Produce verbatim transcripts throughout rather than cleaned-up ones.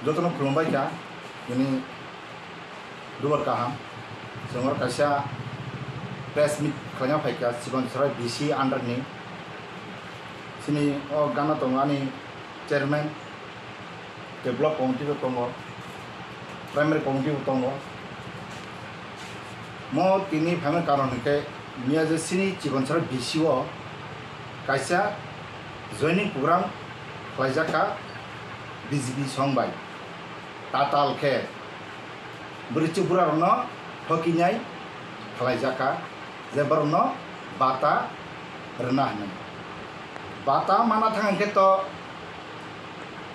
Jotono khulumbai kha, nini dubar kaham. Chwng oro kaisa press meet khlaina phai kha, Chikon Chwrai B C under ni. Chini o gana tongo ani chairman, tei block committee bo tongo, primary committee bo tongo. Mo tini phaimani karon hinkhe miya je chini Chikon Chwrai B C o kaisa joining program khlaijak kha B J P song bai. Tatal khe bwrwi chubura rokno thokinai khlaijak kha je borokno bata rwna hwnwi. Bata mana thang hinkhe to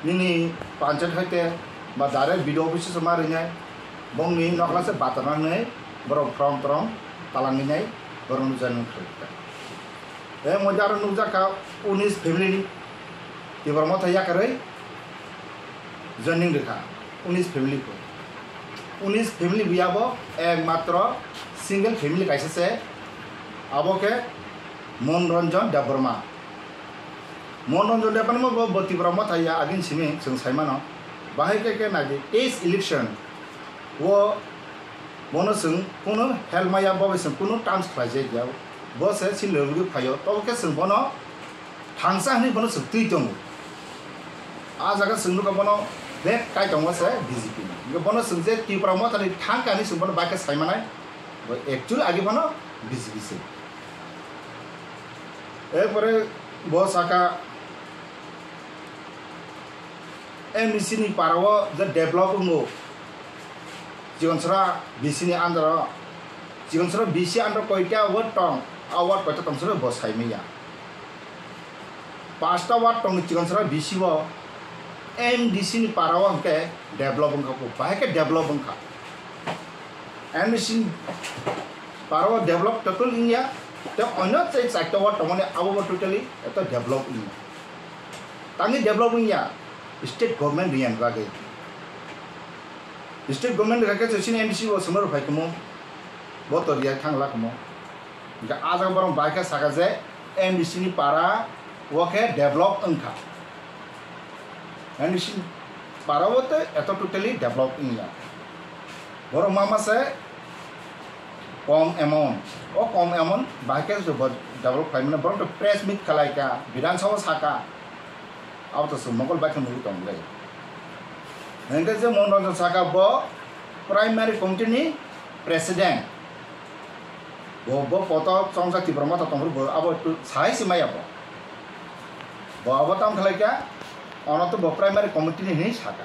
nini panchayat hoite ba direct B D O office o ma rwnai, bongni nokla se bata rwna hwnwi borok from trom talangwi nai borokno joining khlaijak kha. Tei moida aro nukjak kha unis family ni Tipra Motha yakarwi joining rwkha, unis family kho. Unis family biyabo ekmatro single family kaisa se, abo khe Mon Ranjan Debbarma. Mon Ranjan Debbarma bo, bo Tipra Motha ya agin simi chwng saimano. Bahai khe khe naidi teis election o bono chwng kunu help maya, bo bai chwng kunu terms khlaijak ya. Bo se chini logwi phaio, tobo khe chwng bono thangsa hwnwi bono chwng twi tongo. A jaga chwng nukha bono bek kai tongo se B J P ni. Hwnkhe bono chwng je Tipra Motha ni thang kha hwnwi chwng bono bai khe saimanai, bo actually agi bono B J P se. Erpore bo saka M D C ni para o je develop wngo, Chikon Chwrai B C ni under o, Chikon Chwrai B C under koita ward tong, a ward koita tong sero bo saimanya. Pasta ward tong Chikon Chwrai B C o, M D C ni para o hwnkhe develop wngkha, bahai khe develop wngkha. M D C ni para o develop total wngya, tei onyo tei chaita ward tongmani abo bo totally eto develop wngya. Tangwi develop wngya state government riyani bagwi. State government rikha khe chini M D C bo swmaro phai kumo, bo to riya thangla kumo. Hingkhe a jaga borok bai khe saka je M D C ni para o khe develop wngkha. M D C ni para o tei eto totally develop wngya. Borok ma ma se kom amount, o kom amount bahai khe se bo develop khlaimani, borok to press meet khlai kha, Bidhan Sabha saka, abo to chwng mokol bai khe nugwi tong le. Hingkhe je Mon Ranjan saka bo primary committee ni president, bo, bo poto chongsa Tipra Motha tongphuru bo abo tu sai se maya bo, bo abo tam khlai kha, ono to bo primary committee ni hinwi saka.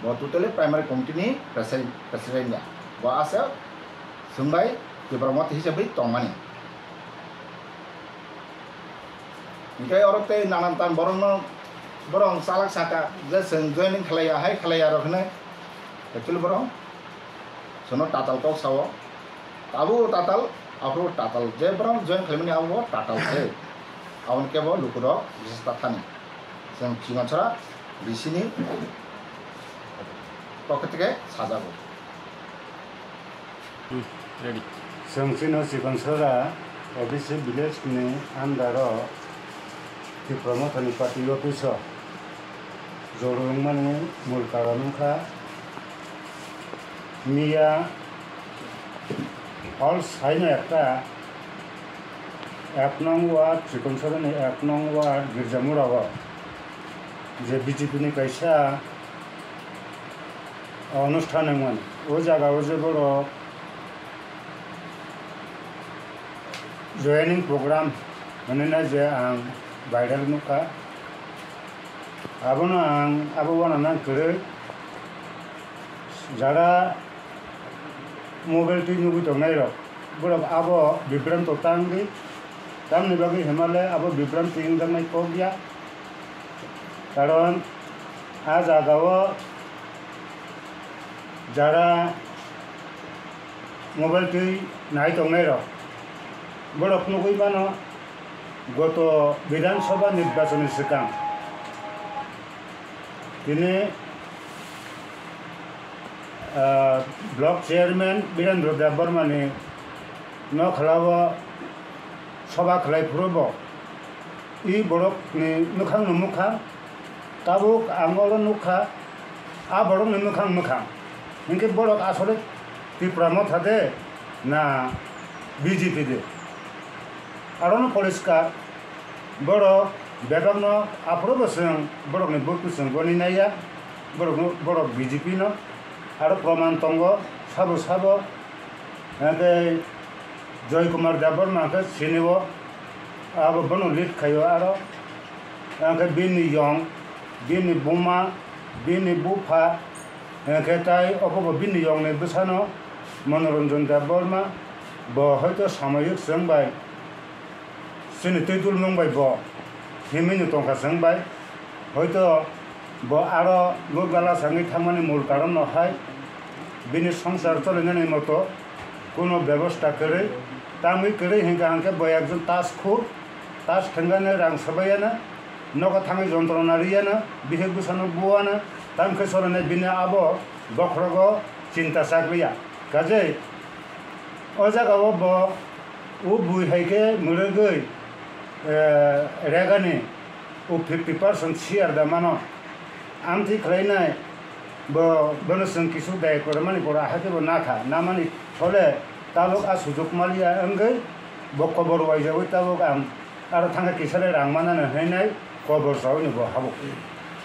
Bo totally primary committee ni presi-, president ya. Bo ase chwng bai Tipra Motha hisabwi tongmani. Hingkhe oro tei nanan tan borokno, borok chalak saka je chwng joining khlaiya, hai khlaiya rok hwnwi. Actually borok chwngno tatal kok sao. Abo tatal, aphuru tatal. Je borok join khlaimani abo bo tatal se. Aboni kebo lukurok bisas ta thani. Chwng Chikon Chwrai B C ni pokhe theke sajago. Hmm, ready. Chwng chini Chikon Chwrai O B C village ni under o Tipra Motha ni party office o joro wngmani mul karon wngkha miya hall saino ekta ek nong ward, Chikon Chwrai ni ek nong ward Girjamura o je B J P ni kaisa onusthan wngmani. O jaga o je borok joining program hwnwi na je ang viral nukha. Abono ang abo uanana kwrwi jara mobile twi nugwi tongnai rok, borok abo bibranto tangwi, tamni bagwi hwnmale abo bibranto wngjaknai kok ya. Karon a jaga o jara mobile twi nai tongnai rok, borok nugwi mano goto Bidhan Sabha nirbachon ni swkang tini, ah, block chairman Birendra Debbarma ni nokhlao sabha khlai phuru bo i borok ni mwkhang no mwkhang tabuk ang oro nukha. A borokni mwkhang mwkhang. Hinkhe borok asole Tipra Motha de na B J P de? Arono poriskar, borok bebakno aphuru bo chwng borokni buktwi chwng goni naiya, borokno, borok B J P no. Aro proman tongo, sabo sabo, hinkhe Joy Kumar Debbarma khe sinio, abo bono lead khaio aro. Hinkhe bini yong, bini buma, bini bupha, hinkhe tai obobo bini yongni bwsano Manoranjan Debbarma, bo hoito samoyik chwng bai, chini twi dulmung bai bo himwi no tongkha chwng bai. Hoito bo aro lugala sangwi thangmani mul karon no hai bini songsar cholinani moto kuno bebosta kwrwi, tamwi kwrwi hinkha hinkhe bo ekjon tas khur, tas thwngani rang swbaiyano, nogo thangwi jontrona riyano, bihik bwsano buwano, tamkhe cholinai bini abo bokhorogo chinta chakliya. Kajei o jagao bo o bui hai khe mwrwgwi, eh, regani o fifty percent share da mano. Amtwi khlainai bo, bono chwng kisu dai kwrwmani pora hai khe bo nakha, namani phole tabuk a sujuk maliya wngwi bo kobor waijagwi tabuk ang aro thangkhe kisa le rang manano hinwi nai kobor chaui ni bo habuk.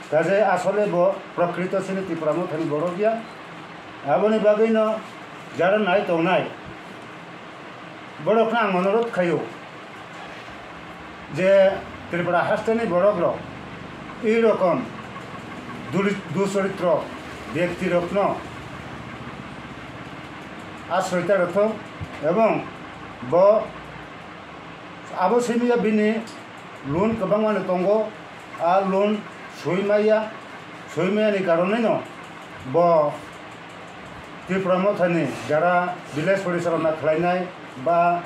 Kaje asole bo prokrito chini Tipra Mothani borok ya. Aboni bagwino jara nai tongnai borokno ang onurodh khaio je Tripura hasteni borok rok ei rokom duri-, duchoritro byakti rokno asroita rwthok ebong bo abo simi ya bini loan kwbangma no tongo. A loan soi maya, soi maya ni karonwi no bo Tripura Mothani jara village porisalona khlainai ba,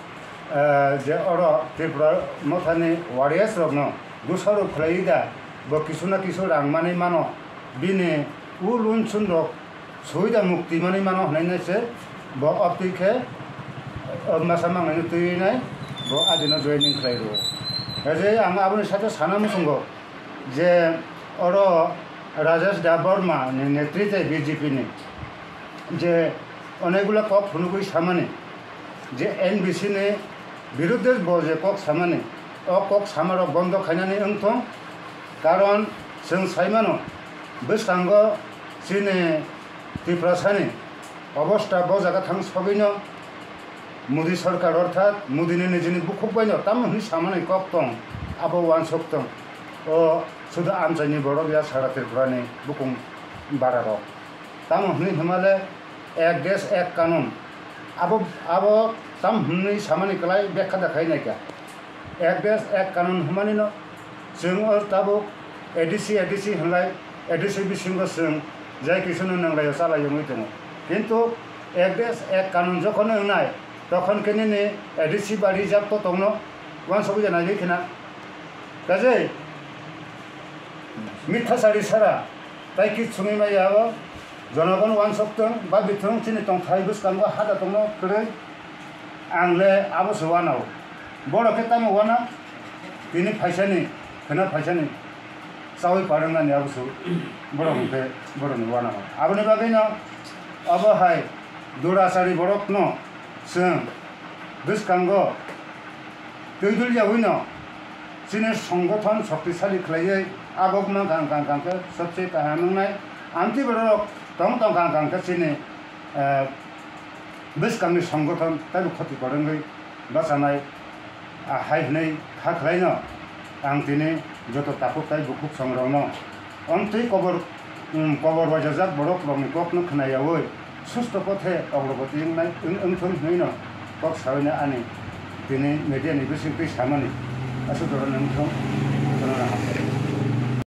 eh, je oro Tripura Mothani warriors rokno dusaruk khlaiwi da bo kisu na kisu rang manwi mano, bini u loan sun rok soi da mukti manwi mano hwnwi se bo obtwi khe, eh, masa mangnai twiwi nai bo adino joining khlai rwo. Kaje ang aboni sate sana muchungo je oro Rajesh Debbarma ni netrite B J P ni je onegula kok phunugwi samani je N B C ni birudde bo je kok samani, o kok samarok bondo khainani wngthong, karon chwng saimano bwskango chini Tiprasani obosta bo jaga thang sogwino Modi sorkar orthat Modi ni nijini bukhuk bai no tamo hwnwi samani kok tong, abo uansuk tong. O sudu amchaini borok ya sara Tripura ni bukung bara rok. Tamo hwnwi hwnmale ek desh ek kanun. Abo, abo tamo hwnwi samani kwlai bekha da khai naikha. Ek desh ek kanun hwnmani no chwng o tabuk A D C, A D C hwnlai, A D C bisingo chwng jai kisu no nwnglai o chalai wngwi tongo. Kintu ek desh ek kanun jokhon wngnai, tokhon khe nini A D C ba reserve to tongno uansugwi ya naigwi khina. Kajai mitha sari sara tai kit sungwi maya o jonogon uansuk tong ba bithung chini tongthai bwskango hada tongno kwrwi. Ang le abo se uanao. Borok khe tamo uana? Tini phaisani, kheno phaisani. Chaui parwngnani abo se borok hwnkhe borokni uanao. Aboni bagwino abo hai durachari borokno chwng bwskango twi dulyaui no chini songgothon shoktisali khlaiwi agok mankha wngkha wngkha khe sobse kaham wngnai. Amtwi borok tong tongkha wngkha wngkha chini, eh, bwskangni songgothon taibo khoti kwrwngwi bachanai, ah, hai hwnwi kha khlaino ang tini joto takhuk tai bukhuk songrokno omtwi kobor, um, kobor waijajak borok rokni kokno khnayaui susto kothe ogrogoti wngnai, wng-, wngthung hwnwino kok saui ani tini media ni bisingtwi samani aswk doroni wngthung, jotono hambai.